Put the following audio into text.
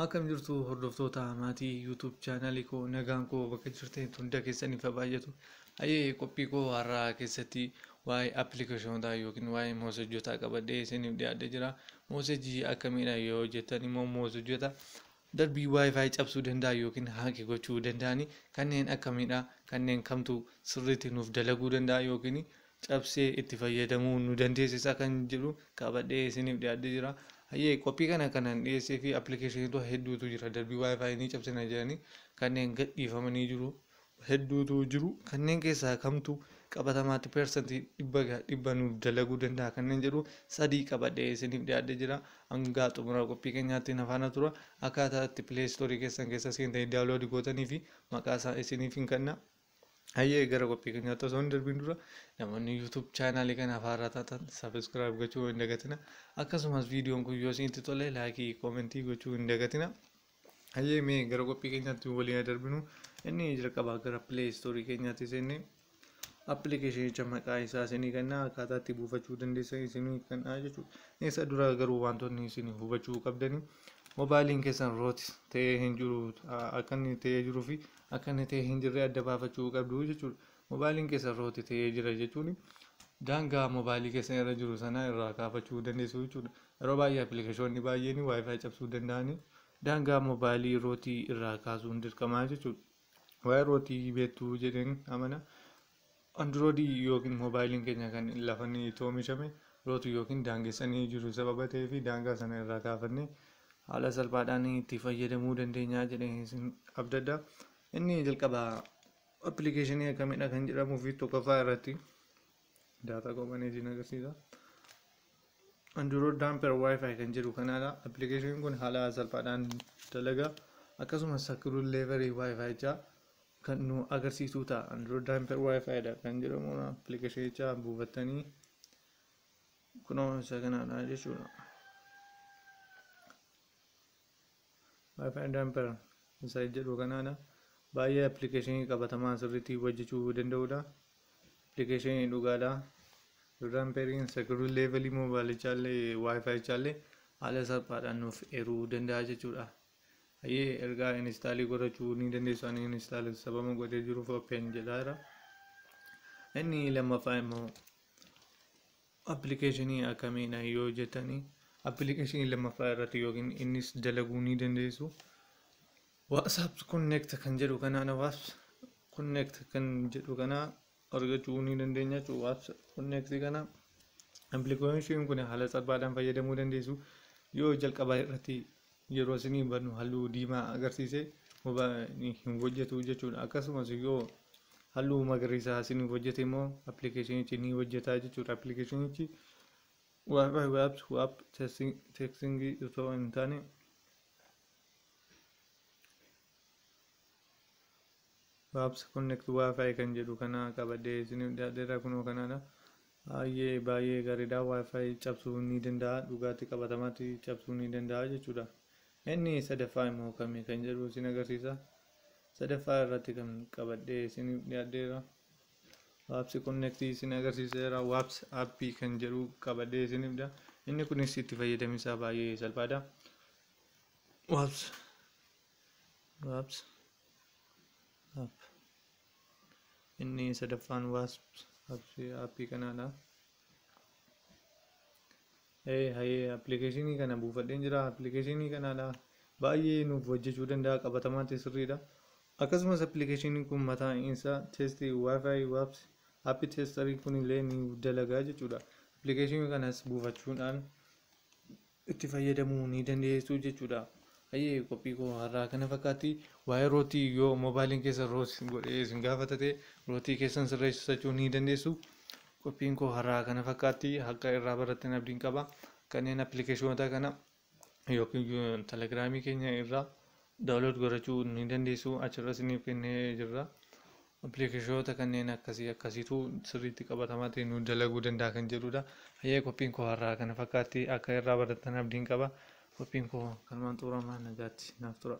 Akkam jirtu hordoftoota maatii YouTube chaanaalii koo, nagaan koo bakka jirtanitti hunda keessaniif haa baay'atu. Hayyee, qophii koo har'aa keessatti waa'ee appilikeeshinotaa yookiin waa'ee moosejjotaa qabadhee isiniif dhiyaadhee jira. Moosejii akkamiidha yoo jettan immoo, moosejjota darbii WiFi cabsuu danda'a yookiin hack gochuu danda'ani kanneen akkamiidha, kanneen kamtu sirriitti nuuf dalaguu danda'a yookiin cabsee itti fayyadamuu nu dandeessisa kan jedhu qabadhee isiniif dhiyaadhee jira. Hayyee, qophii kana kanan dhiyeessee fi appilikeeshinoota hedduutu jira, darbii WiFi ni cabsina jedhanii kanneen gadhiifamanii jiru hedduutu jiru. Kanneen keessaa kamtu qabatamaatti 100% nuuf dalaguu danda'a kanneen jedhu sadii qabadhee isiniif dhiyaadhee jira. Hanga xumura qophii keenyaatti na faana tura. Akkaataa itti Play Store keessan keessa seentanii download gootanii fi maqaa isaa isiniif hin kenna. Hayyee, gara qophii keenyaatti osoo hin darbiin dura namoonni YouTube chaanaalii kanaaf haaraa taatan subscribe gochuu hin dagatina. Akkasumas viidiyoon kun yoo isinitti tole like, comment gochuu hin dagatina. Hayyee, mee gara qophii keenyaatti waliin darbinu. Inni jalqabaa gara Play Store keenyaatti seennee appilikeeshinicha maqaa isaa isinii kenna, akkaataa itti buufachuu dandeessan isinii kenna jechuudha. Isa dura garuu wantoonni isin hubachuu qabdanii, moobaayiliin keessan root ta'ee hin jiru, akka inni ta'ee jiruu fi akka inni ta'ee hin jirre adda baafachuu qabdu jechuudha. Moobaayiliin keessan root ta'ee jira jechuun daangaa moobaayilii keessan irra jiru sana irraa kaafachuu dandeessu jechuudha. Yeroo baay'ee appilikeeshinoonni baay'een WiFi cabsuu danda'anii daangaa moobaayilii root irraa kaasuun dirqamaa jechuudha. Waa'ee root beektuu jedheen amana. Androidii yookiin moobaayiliin keenya kan lafa inni itti oomishame root yookiin daangessanii jiru sababa ta'eef, daangaa sana irraa kaafannee haala salphaadhaan itti fayyadamuu dandeenya jedheen isin abdadha. Inni jalqabaa appilikeeshinii akkamidha kan jedhamuu fi tokkoffaa irratti data qophaa'ee isin agarsiisa. Android Dumper WiFi kan jedhu kanaadha. Appilikeeshiniin kun haala salphaadhaan dalaga. Akkasumas security level WiFi jaa kan nu agarsiisu ta'a. Android Dumper WiFi dha kan jedhamu appilikeeshinicha buufattanii kunoo isa kanaadha jechuudha. WiFi Dumper isa jedhu kanaadha. Baay'ee appilikeeshinii qabatamaa sirriitti hojjechuu danda'udha. Appilikeeshinii dhugaadha. Dumperiin security level moobaayilichaallee WiFi chaallee haala salphaadhaan nuuf eeruu danda'a jechuudha. Hayyee, ergaa install godhachuu ni dandeessu. Ani install sababa godhee jiruuf open jedhaara. Inni lammaffaa immoo appilikeeshinii akkamiidha yoo jettanii, appilikeeshinii lammaffaa irratti yookiin innis dalaguu ni dandeessu. WhatsApp Connect kan jedhu kanaadha. WhatsApp Connect kan jedhu kana argachuu ni dandeenya jechuudha. WhatsApp Connect kana appilikeeshiniin kun haala salphaadhaan fayyadamuu dandeessu. Yoo jalqaba irratti yeroo isinii bannu halluu diimaa agarsiise hin hojjetu jechuudha. Akkasumas yoo halluu magariisaa isiniif hojjete immoo appilikeeshinichi ni hojjeta jechuudha. Appilikeeshinichi WiFi WhatsApp WhatsApp texting osoo hin taane WhatsApp Connect WiFi kan jedhu kana qabadhee isiniif dhiyaadheera, kunoo kanaadha. Baay'ee baay'ee gaariidha. WiFi cabsuu ni danda'a. Dhugaatti qabatamaatti cabsuu ni danda'a jechuudha. Inni sadaffaa immoo kamii kan jedhu isin agarsiisa. Sadaffaa irratti kan qabadhee isiniif dhiyaadheera. WhatsApp Connect isin agarsiiseera. WhatsApp app kan jedhu qabadhee isiniif dhiyaadha. Inni kunis itti fayyadamisaa baay'ee salphaadha. WhatsApp app, inni sadaffaan WhatsApp app kanaadha. Hayyee, appilikeeshinii kana buufadheen jira. Appilikeeshinii kanaadha. Baay'ee nuuf hojjechuu danda'a, qabatamaatti sirriidha. Akkasumas appilikeeshiniin kun mataan isaa test WiFi WhatsApp app tester kun illee ni dalagaa jechuudha. Appilikeeshinii kanas buufachuudhaan itti fayyadamuu ni dandeessu jechuudha. Hayyee, qophii koo har'aa kana fakkaatti. Waa'ee root, yoo moobaayiliin keessan root godhee isin gaafatate, root keessan sirreessachuu ni dandeessu. Qophiin koo har'aa kana fakkaatti. Akka irraa barattan abdiin qaba. Kanneen appilikeeshinoota kana yookiin telegiraamii keenya irraa download godhachuu ni dandeessu. Achirra isiniif kennee jirra. Appilikeeshinoota kanneen akkasii akkasiitu sirriitti qabatamaa ta'e nu dalaguu danda'a kan jedhudha. Hayyee, qophiin koo har'aa kana fakkaatti. Akka irraa barattan abdiin qaba. Qophiin koo kanumaan xumuramaa, nagaatti naaf tura.